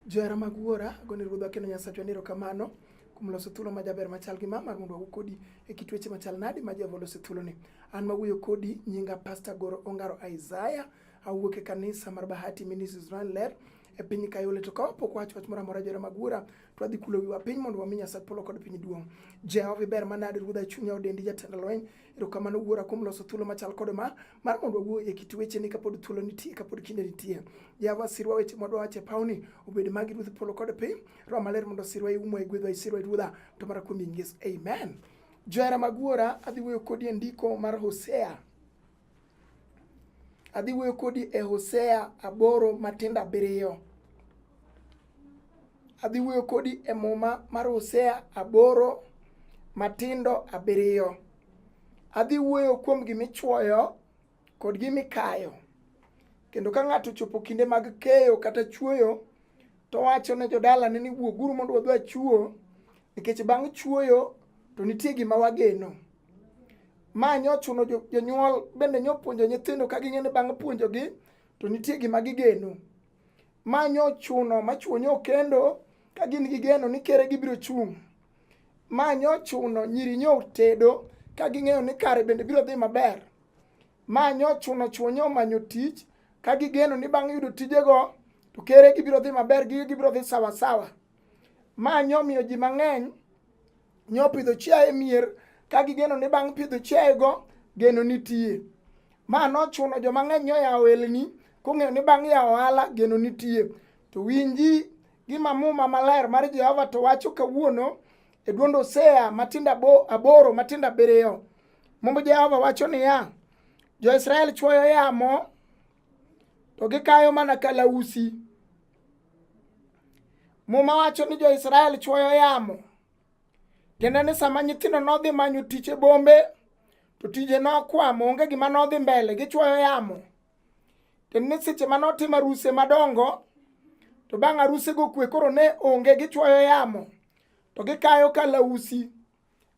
Johera mag Wuora, agone Ruodhwa kendo Nyasachwa ni erokamano kuom loso thuolo majaber machal gi ma mar mondo wawuo kodi e kit weche machal nadi ma Jehova oloso e thuoloni. An mawuoyo kodi nyinga Pastor Goro Ongaro Isaiah, awuok e kanisa mar Bahati Ministries Run Ler e piny Kayole. To ka wapok wacho wach moro amora johera mag Wuora, to wadhi kulo wiwa piny mondo wami Nyasach polo kod piny duong'. Jehova iber manade Ruodha chunya odendi jatend lweny. Erokamano Wuora kuom loso thuolo machal kod ma mar mondo wawuo e kit wecheni kapod thuolo nitie, kapod kinde nitie. Jehova sirwa weche mwadwa wacho e pawni obed magi Ruodh polo kod piny. Roho maler mondo osirwa iumwa igwedhwa isirwa Ruodha to mana kuom nying Yesu. Amen. Johera mag Wuora, adhi wuoyo kodi e ndiko mar Hosea. Adhi wuoyo kodi e Hosea 8 matindo 7. Adhi wuoyo kodi e muma mar Hosea 8 matindo 7. Adhi wuoyo kuom gimichuoyo kod gimikayo. Kendo ka ng'ato ochopo kinde mag keyo kata chuoyo, to owacho ne jodalane ni wuoguru mondo wadhi wachuo, nikech bang' chuoyo to nitie gima wageno. Ma nyochuno jonyuol bende nyopuonjo nyithindo ka ging'e ni bang' puonjogi to nitie gima gigeno. Ma nyochuno ma chuo nyokendo ka gin gi geno ni kere gibiro chung'. Ma nyochuno nyiri nyotedo ka ging'eyo ni kare bende biro dhi maber. Ma nyochuno chuo nyomanyo tich ka gigeno ni bang' yudo tijego to kere gibiro dhi maber, gige gibiro dhi sawa sawa. Ma nyomiyo ji mang'eny nyopidho chiaye mier ka gigeno ni bang' pidho chiaye go geno nitie. Ma nochuno joma ng'eny nyoyawo ohelni kong'eyo ni bang' yawo ohala geno nitie. To winji gima muma maler mar Jehova to wacho kawuono e duond Hosea matindo 8 matindo 7. Mumb Jehova wacho niya, Jo-Israel chuoyo yamo to gikayo mana kalausi. Muma wacho ni Jo-Israel chuoyo yamo. Tiende ni sama nyithindo nodhi manyo tich e bombe, to tije nokwamo, onge gima nodhi mbele, gichuoyo yamo. Tiende ni seche mane otim aruse madongo, to bang' arusego kwe koro ne onge, gichuoyo yamo, to gikayo kalausi.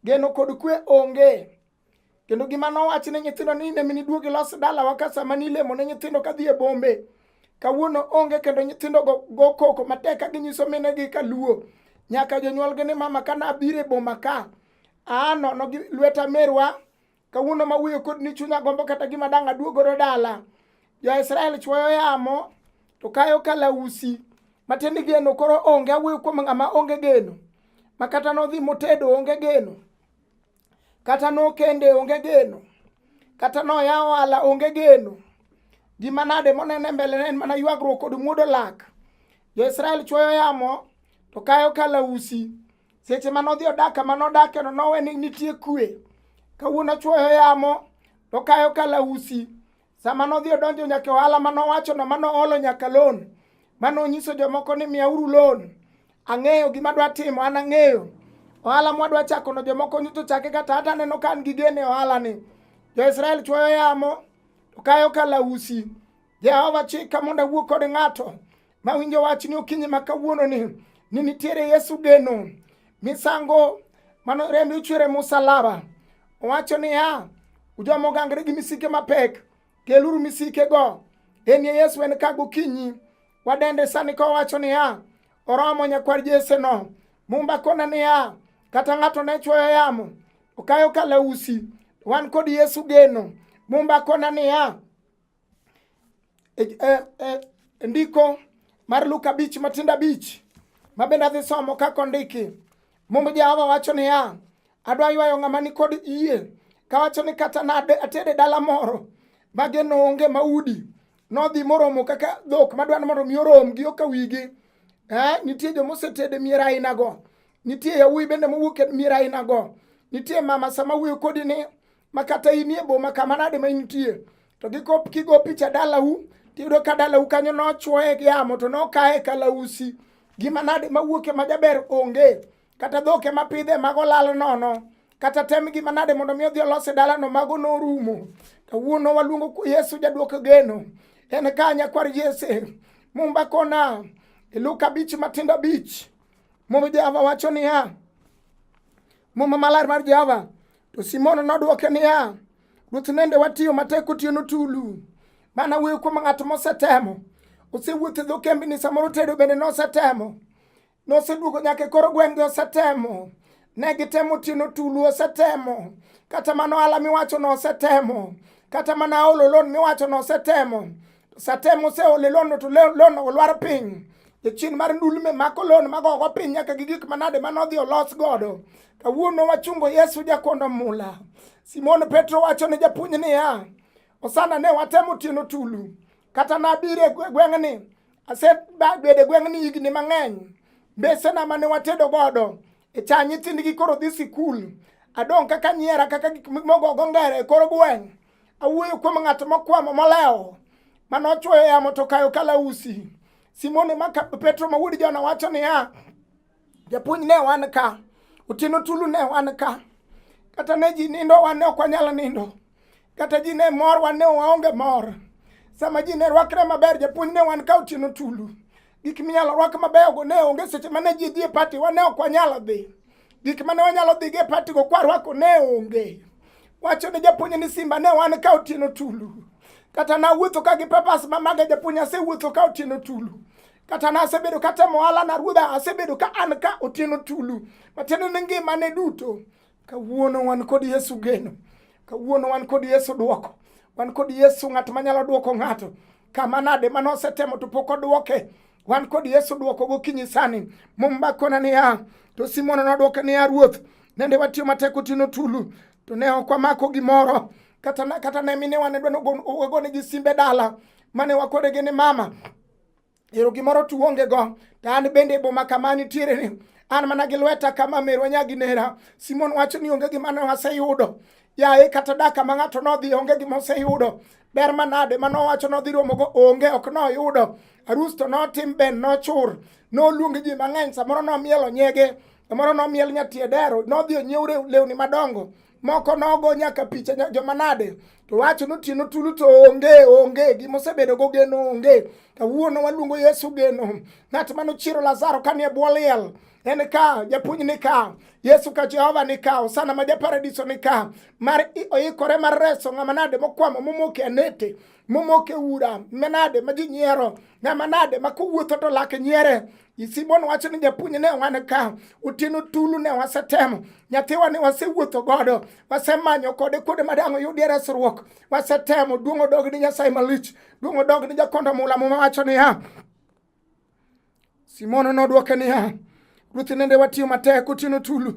Geno kod kwe onge. Kendo gima nowach ne nyithindo ni in ema niduog ilos dalawa ka sama nilemo ne nyithindo kadhi e bombe. Kawuono onge kendo nyithindo go, go koko matek ka ginyiso minegi kaluo. Nyaka jonyuolgi ni mama ka nabiro e boma ka, aa nono gi lweta merwa, kawuono mawuoyo kod ni chunya gombo kata gima dang' aduog godo dala. Jo-Israel chuoyo yamo to kayo kalausi. Matiende geno koro onge, awuoyo kuom ng'ama onge geno. Ma kata nodhi motedo onge geno. Kata nokende onge geno. Kata noyawo ohala onge geno. Gima nade monene mbele ne en mana ywagruok kod muodo lak. Jo-Israel chuoyo yamo to kayo kalausi. Seche mane odhi odak kama nodake no nowe ni nitie kwe. Kawuono chuoyo yamo to kayo kalausi. Sama nodhi odonjo nyaka e ohala mane owacho no mane oolo nyaka loan. Mane onyiso jomoko ni miyauru loan. Ang'eyo gima adwa timo, an ang'eyo. Ohala mwadwa chako no jomoko nyocha ochake kata ata aneno ka an gi geno e ohala ni. Jo-Israel chuoyo yamo to kayo kalausi. Jehova chika mondo awuo kod ng'ato mawinjo wachni okinyi ma kawuono ni ni nitiere Yesu geno misango mano rembe ochwer e musalaba. Owacho niya, ujoma ogangre gi misike mapek, keluru misike go. En ye Yesu en ka gokinyi. Wadende sani kowacho niya, oromo nyakwar Jesse no. Mumba kona niya, kata ng'ato ne chwoyo yamo, okayo kalausi, wan kod Yesu geno. Mumba kona niya, e ndiko mar Luka 5 matindo 5 ma bende adhi somo kaka ondiki. Mumb Jehova wacho niya, adwa ywayo ng'ama ni kod yie kawacho ni kata nade atede dala moro ma geno onge maudi nodhi moromo kaka dhok madwa ni mondo mi orom gi yoka wigi. Nitie joma osetedo e mier aina go. Nitie yawuoyi bende mowuok e mier aina go. Nitie mama sama wuoyo kodi ni ma kata in e boma kama nade ma intie to giko kigo picha dalau tiyudo ka dalau kanyo nochuoye gi yamo to nokaye kalausi. Gima nade mawuok e majaber onge. Kata dhok ema pidhe mago lal nono. Kata tem gima nade mondo mi odhi olos e dalano mago norumo. Kawuono waluongo Yesu jaduok geno. En ka nyakwar Jesse. Mumba kona e Luka 5 matindo 5. Mumba Jehova wacho niya, Muma maler mar Jehova. To Simon nodwoke niya, Ruoth nende watiyo matek otieno tulu. Mana wuoyo kuom ng'at mosetemo. Osewuotho e dho kembni samoro tedo bende nosetemo. Noseduogo nyaka e kor gwenge osetemo. Ne gitemo otieno tulu osetemo. Kata mana ohala miwacho no osetemo. Kata mana olo loan miwacho no osetemo. Satemo oseolo loan to loan olwar piny. Jachien mar ndulme mako loan magogo piny nyaka gi gik manade manodhi olos godo. Kawuono wachungo Yesu jakondo mula. Simon Petro wacho ne japuonj niya, Osana ne watemo otieno tulu. Kata nabiro e gweng'ni, asebedo e gweng'ni higni mang'eny. Mbesena mane watedo godo, e cha nyithindgi koro dhi sikul. Adong' kaka nyiera kaka gik mogogo ngere e kor gweng'. Awuoyo kuom ng'at mokwamo molewo mane ochwoyo yamo to kayo kalausi. Simon ma Petro ma wuod Jona wacho niya, japuonj ne wan ka, otieno tulu ne wan ka, kata ne ji nindo wan ne ok wanyal nindo, kata ji ne mor wan ne waonge mor. Sama ji ne rwakre maber, japuonj ne wan ka otieno tulu. Gik minyalo rwak mabeyogo ne onge seche mane ji dhi e pati wan ne ok wanyal dhi. Gik mane wanyalo dhigo e patigo kwarwako ne onge. Wacho ne japuonj ni Simba ne wan ka otieno tulu. Kata nawuotho ka gi papers ma maga japuonj asewuotho ka otieno tulu. Kata nasebedo katemo ohala na ruodha asebedo ka an ka otieno tulu. Matiende ni ngimane duto. Kawuono wan kod Yesu geno. Kawuono wan kod Yesu duoko. Wan kod Yesu ng'at manyalo duoko ng'ato. Kama nade mane osetemo to pok oduoke. Wan kod Yesu duoko gokinyi sani. Muma kona niya, to Simon nodwoke niya, Ruoth, nende watiyo matek otieno tulu, to ne ok wamako gimoro. Kata ne minewa ne dwa wagonegi simbe dala, mane wakodegi ni mama, ero gimoro to uonge go, to an bende e boma kama anitiere ni, an mana gi lweta kama merwa nyagi nera. Simon wacho ni onge gima ne waseyudo. Yaye kata dak kama ng'ato nodhi onge gima oseyudo. Ber manade mane owacho nodhi romogo onge ok noyudo. Arus to notim ben nochur. Noluong ji mang'eny samoro nomielo nyege, samoro nomiel nyatie dero, nodhi onyiew lewni madongo. Moko nogo nyaka picha joma nade. To wacho notieno tulu to onge onge gima osebedo go geno onge. Kawuono waluongo Yesu geno. Ng'at mane ochiero Lazaro kanie bwo liel. En ka, japuonj ni ka, Yesu ka Jehova ni ka, Osana ma japaradiso ni ka, mar oikore mar reso ng'ama nade mokwamo momoke anete, momoke ura, manade ma ji nyiero, ng'ama nade ma kowuotho to lake nyiere. Simon wacho ni japuonj ne wan ka, otieno tulu ne wasetemo, nyathiwa ne wasewuotho godo, wasemanyo kode kuonde ma dang' oyudie resruok, wasetemo, duong' odog ni Nyasaye malich, duong' odog ni jakondo mula. Muma wacho niya, Simon nodwoke niya, Ruoth nende watiyo matek otieno tulu,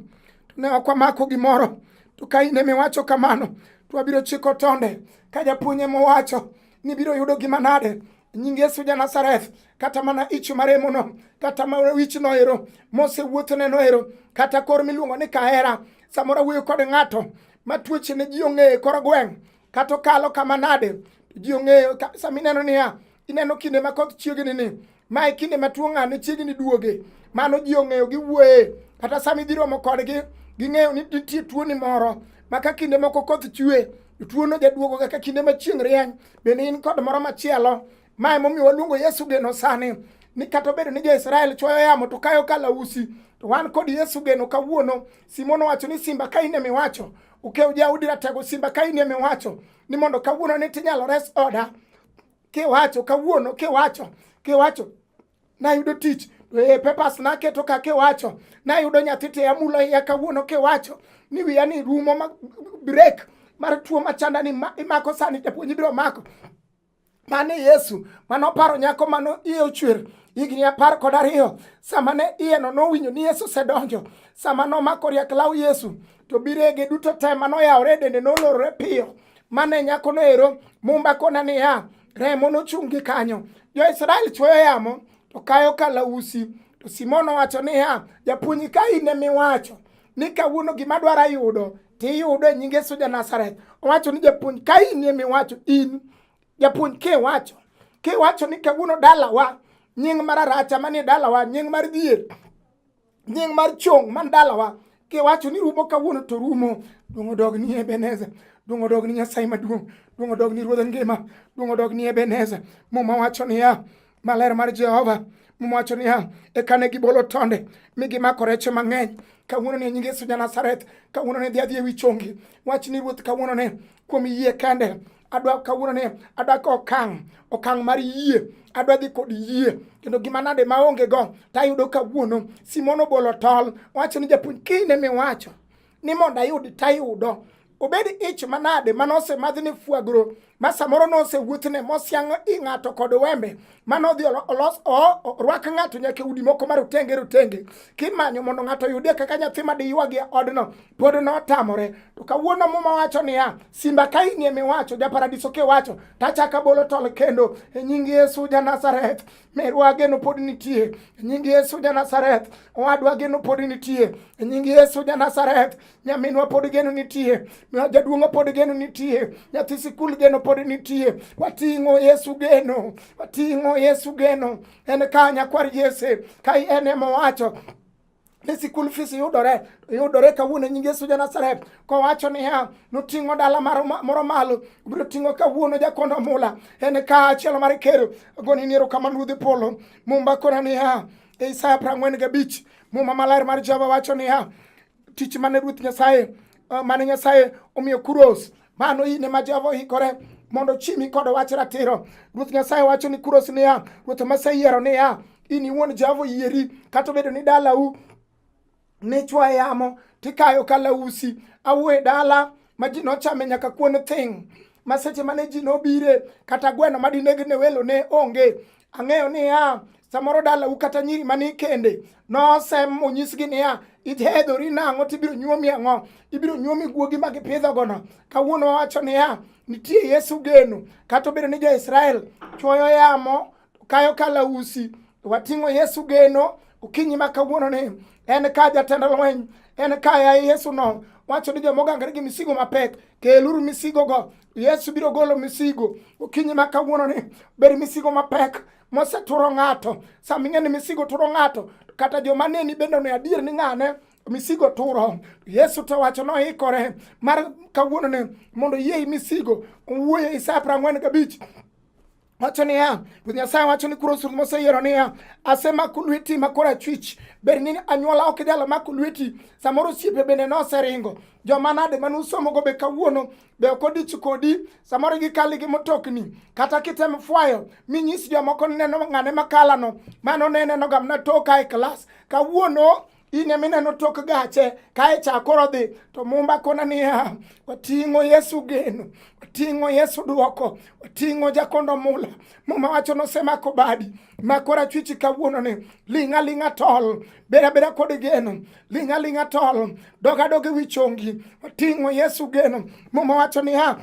to ne ok wamako gimoro. To ka in ema iwacho kamano, to wabiro chiko tonde. Ka japuonj ema owacho ni biro yudo gima nade, nying Yesu ja Nazareth, kata mana ich maremono, kata mana wichno ero, mosewuothoneno ero, kata kor miluongo ni kahera. Samoro awuoyo kod ng'ato ma tuoche ne ji ong'eyo e kor gweng', kata okalo kama nade, to ji ong'eyo. Sama ineno niya, ineno kinde ma koth chiegni ni, ma e kinde ma tuo ng'ane chiegni duoge, mano ji ong'eyo giwuoye. Kata sama idhi romo kodgi, ging'eyo ni nitie tuoni moro ma ka kinde moko koth chwe, tuono jaduogo kaka kinde ma chieng' rieny, bende in kod moro machielo. Ma emomiyo waluongo Yesu geno sani, ni kata obedo ni jo-Israel chwoyo yamo to kayo kalausi, to wan kod Yesu geno kawuono. Simon owacho ni simba ka in emiwacho, Okew jaudi ratego simba ka in emiwacho ni mondo kawuono ni tinyalo res oda. Kiwacho kawuono, kiwacho, kiwacho nayudo tich to e papers naketo ka kiwacho nayudo nyathi to amulo iya kawuono kiwacho ni wiya ni rumo ma break mar tuo machanda ni imako sani japuonj ibiro mako. Mane Yesu mane oparo nyako mane iye ochwer higni 12 sama ne iyeno nowinjo ni Yesu osedonjo, sama nomako riak law Yesu to birege duto te mane oyawore e dende nolorore piyo. Mane nyakono ero Mumba kona niya, remo nochung' gi kanyo. Jo-Israel chwoyo yamo to kayo kalausi. To Simon owacho niya, japuonj ka in emiwacho ni kawuono gima adwaro yudo tiyudo e nying Yesu ja Nazareth. Owacho ni japuonj ka in emiwacho in japuonj kiwacho kiwacho ni kawuono dalawa nying mar aracha manie dalawa nying mar dhier nying mar chong man dalawa kiwacho ni rumo kawuono to rumo. Duong' odog ni Ebeneza, duong' odog ni Nyasaye maduong', duong' odog ni Ruodh ngima, duong' odog ni Ebeneza. Muma wacho niya, maler mar Jehova. Muma wacho niya, eka ne gibolo tonde mi gimako reche mang'eny. Kawuono ni nying Yesu ja Nazareth, kawuono ne dhi adhi ewi chongi. Wach ni Ruoth kawuono ne kuom yie kende. Adwa kawuono ni adwa ka okang' okang' mar yie, adwa dhi kod yie kendo gima nade maonge go tayudo kawuono. Simon obolo tol, owacho ni japuonj kine miwacho ni mondo ayud tayudo. Obed ich manade mane osemadhne fuagro ma samoro nosewuothne mosiang' i ng'ato kod wembe mane odhi olos orwak ng'ato nyaka e udi moko ma rotenge rotenge kimanyo mondo ng'ato oyudie kaka nyathi ma diywagi e odno pod notamore. To kawuono Muma wacho niya, simba ka inie miwacho japaradiso kiwacho tachako abolo tol kendo e nying Yesu ja Nazareth. Merwa geno pod nitie e nying Yesu ja Nazareth. Owadwa geno pod nitie e nying Yesu ja Nazareth. Nyaminwa pod geno nitie, jaduong' pod geno nitie, nyathi sikul geno pod nitie. Wating'o Yesu geno, wating'o Yesu geno. En ka nyakwar Jesse, ka en ema owacho ni sikul fees yudore, yudore kawuono e nying Yesu ja Nazareth. Kowacho niya, noting'o dala moro malo, obiro ting'o kawuono jakondo mula. En ka achiel mar kero, agoni ni erokamano ruodh polo. Mumba kona niya, e Isaya 45, Muma maler mar Jehova wacho niya, tich mane Ruoth Nyasaye mane Nyasaye omiyo Kuros, mano in ema Jehova oikore mondo ochimi kod wach ratiro. Ruoth Nyasaye wacho ni Kuros niya, Ruoth maseyiero niya, in iwuon Jehova oyieri, kata obedo ni dalau nichwa yamo tikayo kalausi. Awuoyo e dala ma ji nochame nyaka kuon thing', ma seche mane ji nobire kata gweno ma dineg ne welo ne onge. Ang'eyo niya, samoro dalau kata nyiri mane ikende nosem monyisgi niya, ihedhori nang'o tibiro nyuomi ang'o? Ibiro nyuomi guogi ma gipidhogono. Kawuono wawacho niya, nitie Yesu geno, kata obedo ni jo-Israel chwoyo yamo kayo kalausi, wating'o Yesu geno okinyi ma kawuono ni en ka jatend lweny, en ka yaye Yesu no wacho ni joma ogangore gi misigo mapek, keluru misigo go. Yesu biro golo misigo okinyi ma kawuono ni, bed misigo mapek moseturo ng'ato. Sama ing'e ni misigo turo ng'ato, kata joma neni bende one adier ni ng'ane misigo turo. Yesu to wacho noikore mar kawuono ni mondo oyie misigo. Owuoyo Isaya 45 wacho niya, Ruoth Nyasaye wacho ni Kuros ruoth moseyiero niya, asemako lweti ma korachwich. Ber ni anyuola ok nyal mako lweti, samoro osiepe bende noseringo. Joma nade mane usomogo be kawuono be ok odich kodi, samoro gikali gi motokni, kata kitem fwayo minyis jomoko ni neno ng'ane makalano, mano ne neno ga mana toka e klas. Kawuono in ema ineno tok gache kae cha koro dhi to Mumba kona niya, wating'o Yesu geno, wating'o Yesu duoko, wating'o jakondo mula. Muma wacho nosemako badi ma korachwichi kawuono ni ling' aling'a tol, bed abeda kod geno, ling' aling'a tol, dog adoga e wi chongi, wating'o Yesu geno. Muma wacho niya,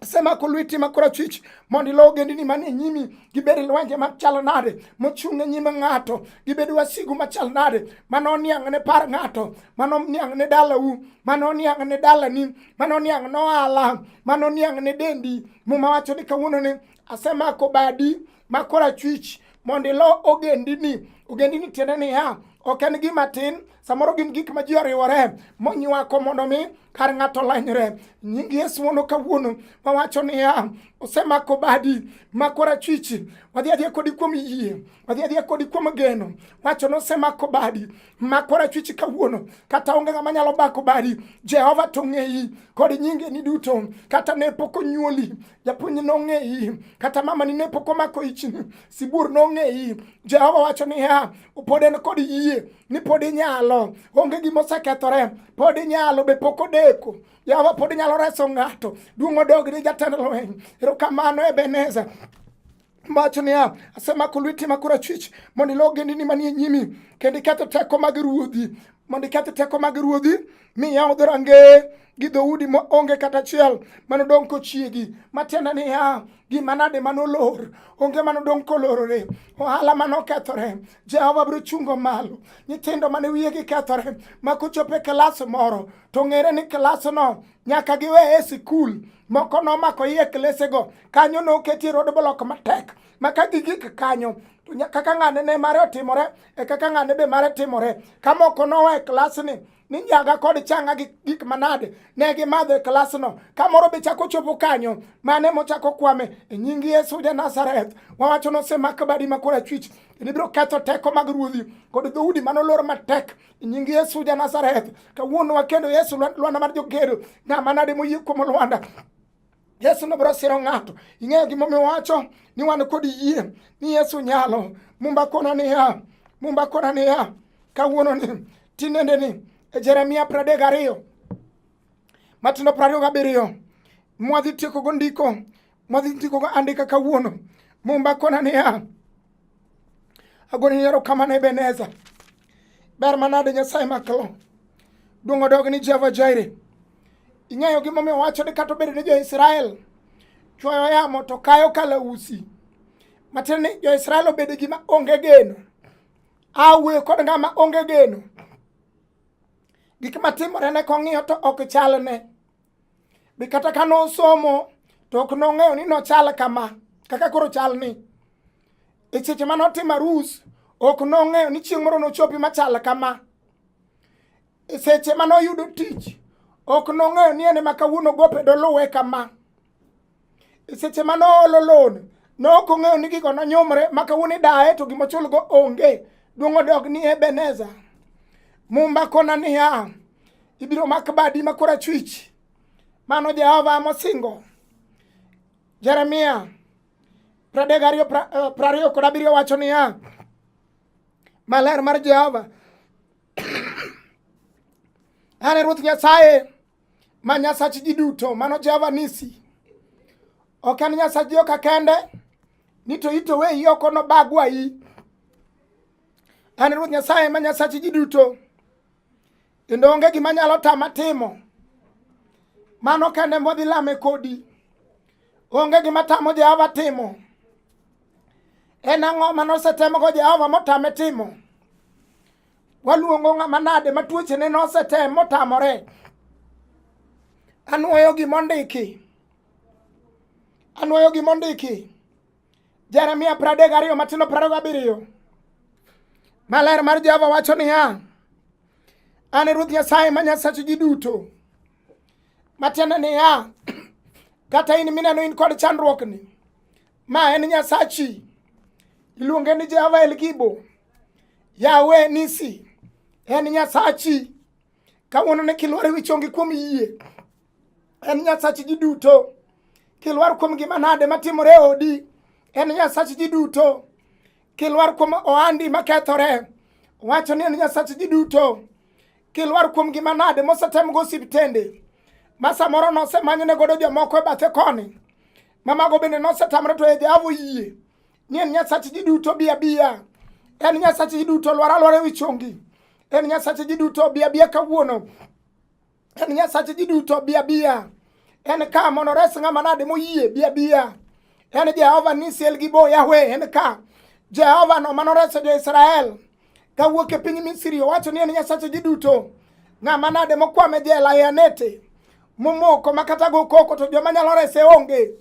asemako lweti ma korachwich mondo ilo ogendini manie nyimi gibed lwenje machal nade mochung' e nyim ng'ato, gibed wasigu machal nade mano niang' ne par ng'ato, mano niang' ne dalau, mano niang' ne dalani, mano niang' ne ohala, mano niang' ne dendi. Muma wacho ni kawuono ni asemako badi ma korachwich mondo ilo ogendini. Ogendini tiende niya, ok en gima tin, samoro gin gik ma ji oriwore monywako mondo mi kar ng'ato lanyre. Nying Yesu mondo kawuono wawacho niya, osemako badi ma korachwich, wadhi adhiya kodi kuom yie, wadhi adhiya kodi kuom geno. Wacho nosemako badi ma korachwich kawuono, kata onge ng'ama nyalo bako badi, Jehova to ng'eyi kod nyingeni duto, kata ne pok onyuoli japuonj nong'eyi, kata mamani ne pok omako ichni, sibuor nong'eyi. Jehova wacho niya, pod en kod yie ni pod inyalo, onge gima osekethore, pod inyalo, be pok odeko. Jehova pod nyalo reso ng'ato. Duong' odog ni jatend lweny. Erokamano Ebeneza. Wacho niya, asemako lweti ma korachwich mondo ilo ogendini manie nyimi kendo iketho teko mag ruodhi, mondo iketh teko mag ruodhi mi yaw dhorangeye gi dhoudi ma onge kata achiel manodong' kochiegi. Matiende niya, gima nade manolor, onge manodong' kolorore, ohala manokethore, Jehova biro chungo malo. Nyithindo mane wiyegi kethore ma kochopo e klas moro to ng'ere ni klasno nyaka giwe e sikul. Moko nomako iye klesego, kanyo noketie roadblock matek ma ka gigik kanyo to kaka ng'ane ne mare otimore e kaka ng'ane be mare timore. Ka moko nowe e klasni ni njaga kod changa gi gik manade ne gimadho e klasno, ka moro be chako chopo kanyo mane mochako kwame e nying Yesu ja Nazareth. Wawacho nosemak badi ma korachwich kendo ibiro ketho teko mag ruodhi kod dhoudi manolor matek e nying Yesu ja Nazareth. Kawuono wakendo Yesu lwanda mar jogedo, ng'ama nade moyie kuom lwanda. Yesu nobiro siro ng'ato. Ing'eyo gimomiyo wacho ni wan kod yie ni Yesu nyalo. Mumba kona niya, Mumba kona niya, kawuono ni tinende ni e Jeremia 32 matindo 27 mwadhi tiekogo ndiko mwadhi tiekogo andika kawuono. Mumba kona niya, agoni erokamano Ebeneza. Ber manade Nyasaye maklo. Duong' odog ni Jehova Jireh. Ing'eyo gimomiyo wacho ni kata obedo ni jo-Israel chwoyo yamo to kayo kalausi. Matiende ni jo-Israel obedo gima onge geno. Awuoyo kod ng'ama onge geno. Gik matimore ne kong'iyo to ok chalne. Bi kata ka nosomo to ok nong'eyo ni nochal kama kaka koro chal ni. E seche ma notimo arus ok nong'eyo ni chieng' moro nochopi machal kama. E seche ma noyudo tich ok nong'eyo ni en ema kawuono gope doluwe kama. E seche ma noolo loan nok ong'eyo ni gigo nonyumre ma kawuono idaye to gimochulgo onge. Duong' odog ni Ebeneza. Mumba kona niya, ibiro mak badi ma korachwich. Mano Jehova mosingo. Jeremia 32 27 wacho niya, maler mar Jehova an e Ruoth Nyasaye ma Nyasach ji duto, mano Jehova Nisi. Ok en Nyasach joka kende, ni to ito weyi oko nobagwa i. An e Ruoth Nyasaye ma Nyasach ji duto, kendo onge gima nyalo tama timo. Mano kende modhi lame kodi. Onge gima tamo Jehova timo. En ang'o ma nosetemgo Jehova motame timo? Waluongo ng'ama nade ma tuochene nosetem motamore? Anwoyo gimondiki. Anwoyo gimondiki. Jeremia 32 matindo 27. Maler mar Jehova wacho niya, An e Ruoth Nyasaye ma Nyasach ji duto. Matiende niya, kata in mineno in kod chandruokni, ma en Nyasachi. Iluonge ni Jehova El Gibo. Yahweh Nisi. En Nyasachi. Kawuono ne kilwar e wi chongi kuom yie. En Nyasach ji duto. Kilwar kuom gima nade matimore e odi. En Nyasach ji duto. Kilwar kuom ohandi makethore. Wacho ni en Nyasach ji duto. Kilwar kuom gima nade mosetemgo osiptende. Ma samoro nosemanyne godo jomoko e bathe koni. Ma mago bende nosetamre to e Jehova oyie. Ni en Nyasach ji duto bi abiya. En Nyasach ji duto lwar alwara e wi chongi. En Nyasach ji duto bi abiya kawuono. En Nyasach ji duto bi abiya. En ka mondo ores ng'ama nade moyie bi abiya. En Jehova Nisi El Gibo Yahweh en ka. Jehova no manoreso jo-Israel kawuok e piny Misri owacho ni en Nyasach ji duto. Ng'ama nade mokwame jela e anete momoko ma kata go koko to joma nyalo rese onge.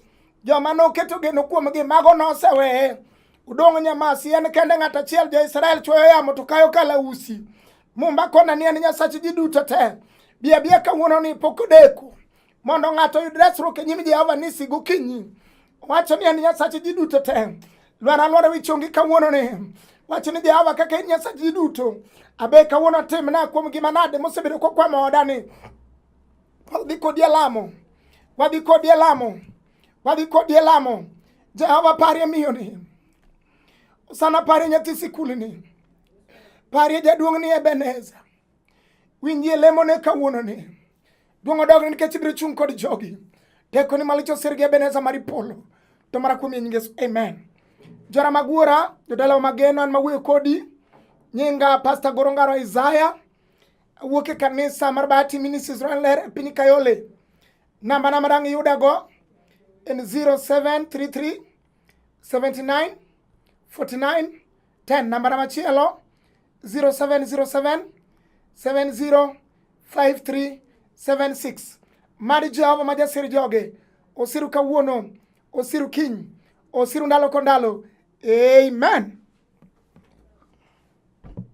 Joma noketo geno kuomgi mago noseweye. Udong' Nyamasi en kende ng'at achiel jo-Israel chwoyo yamo to kayo kalausi. Mumba kona ni en Nyasach ji duto te. Bi abiya kawuono ni pok odeko mondo ng'ato oyud resruok e nyim Jehova Nisi gokinyi. Wacho ni en Nyasach ji duto te. Lwar alwara wi chongi kawuono ni. Wacho ni Jehova kaka in Nyasach ji duto. Abe kawuono timna kuom gima nade mosebedo kokwamo oda ni. Wadhi kodi e lamo. Wadhi kodi e lamo. Wadhi kodi e lamo. Jehova parie miyoni. Osana parie nyathi sikulni. Parie jaduong' ni Ebeneza. Winjie lemone kawuono ni. Duong' odogni nikech ibiro chung' kod jogi. Tekoni malich osir gi Ebeneza mar polo. To mara kuom nying Yesu. Amen. Jora mag wuora, jodalawa mageno, an mawuoyo kodi. Nyinga Pastor Gorongaro Isaiah. Awuok e kanisa mar Bahati Ministries Ler e piny Kayole. Namba na madang' iyudago en 0733 79 49 10. Namba na machielo 0707 70 5376. Mad Jehova ma jasir joge osiru kawuono, osiru kiny, osiru ndalo kod ndalo. Amen.